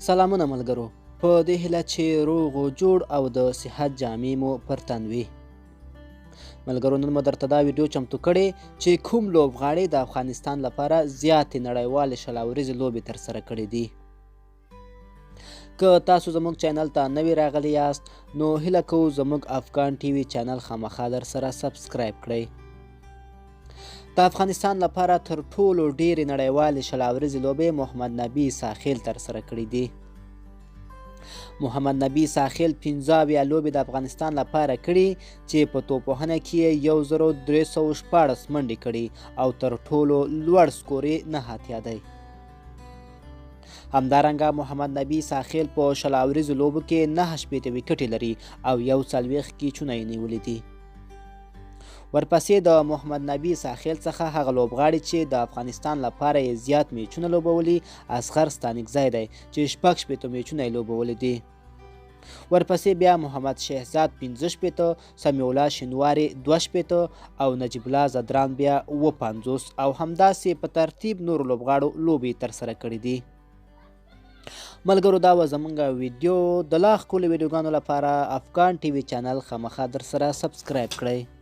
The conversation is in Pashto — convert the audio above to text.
سلامونه ملګرو، په دې هیله چې روغ او جوړ او د صحت جامې مو پر تن وي. ملګرو، نن مو درته دا ویډیو چمتو کړې چې کوم لوبغاړي د افغانستان لپاره زیاتې نړیوالې 20 اوریزې لوبې ترسره کړې دي. که تاسو زموږ چینل ته نوي راغلي یاست نو هیله کوو زموږ افغان ټي وي چینل خامخا در سره subscribe کړئ. د افغانستان لپاره تر ټولو ډېرې نړیوالې 20 اوریزې لوبې محمد نبي عیسی ترسره کړې دي. محمد نبي عیسی 75 لوبې د افغانستان لپاره کړي چې په توپوهنه کې یې 1316 منډې کړي او تر ټولو لوړ سکور یې 89 دی. همدارنګه محمد نبي عیسی په 20 اوریزو لوبو کې 69 ویکټې لري او 41 کیچونه یې نیولي دي. ورپسې د محمد نبي عیسی څخه هغه لوبغاړي چې د افغانستان لپاره یې زیات میچونه لوبولي اصغر ستانکزی دی چې 66 میچونه یې لوبولي دي. ورپسې بیا محمد شهزاد 65، سمیع الله شینواری 62 او نجیب الله ځدران بیا 57 او همداسې په ترتیب نورو لوبغاړو لوبې ترسره کړې دي. ملګرو، دا وه زمونږ ویډیو. د لا ښکلو ویډیوګانو لپاره افغان ټي وي چینل خامخا در سره subscribe کړئ.